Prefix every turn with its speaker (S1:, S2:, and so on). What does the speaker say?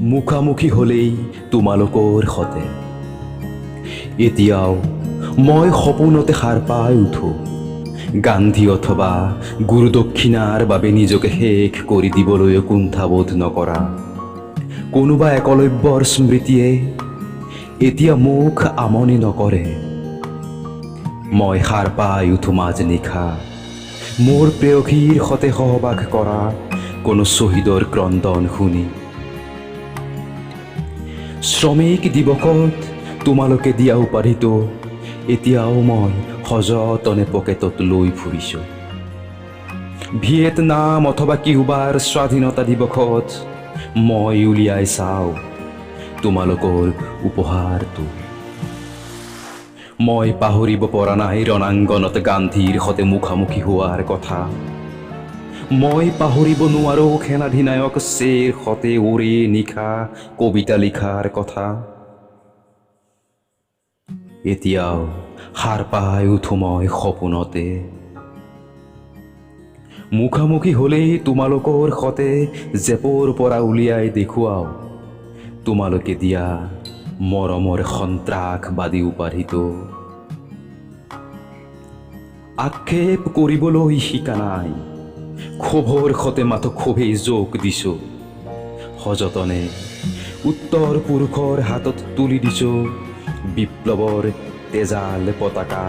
S1: মুখামুখি হ'লেই তোমালোকৰ সতে। এতিয়াও মই সপোনতে সাৰ পাই উঠো, গান্ধী অথবা গুৰুদক্ষিণাৰ বাবে নিজকে শেষ কৰি দিবলৈও কুণ্ঠাবোধ নকৰা কোনোবা একলব্যৰ স্মৃতিয়ে এতিয়া মোক আমনি নকৰে। মই সাৰ পাই উঠো মাজনিশা মোৰ প্ৰেয়সীৰ সতে সহবাস কৰা কোনো শ্বহীদৰ ক্ৰন্দন শুনি। শ্ৰমিক দিৱসত তোমালোকে দিয়া উপাধিটো এতিয়াও মই সযতনে পকেটত লৈ ফুৰিছোঁ। ভিয়েটনাম অথবা কিউবাৰ স্বাধীনতা দিৱসত মই উলিয়াই চাওঁ তোমালোকৰ উপহাৰটো। মই পাহৰিব পৰা নাই ৰণাংগনত গান্ধীৰ সতে মুখামুখি হোৱাৰ কথা। মই পাহৰিব নোৱাৰোঁ সেনাধিনায়ক চেৰ সতে ওৰে নিশা কবিতা লিখাৰ কথা। এতিয়াও সাৰ পাই উঠো মই সপোনতে, মুখামুখি হ'লেই তোমালোকৰ সতে জেপৰ পৰা উলিয়াই দেখুৱাওঁ তোমালোকে দিয়া মৰমৰ সন্ত্ৰাসবাদী উপাধিটো। আক্ষেপ কৰিবলৈ শিকা নাই, ক্ষোভৰ সতে মাথো ক্ষোভেই যোগ দিছো। সযতনে উত্তৰ পুৰুষৰ হাতত তুলি দিছো বিপ্লৱৰ তেজাল পতাকা।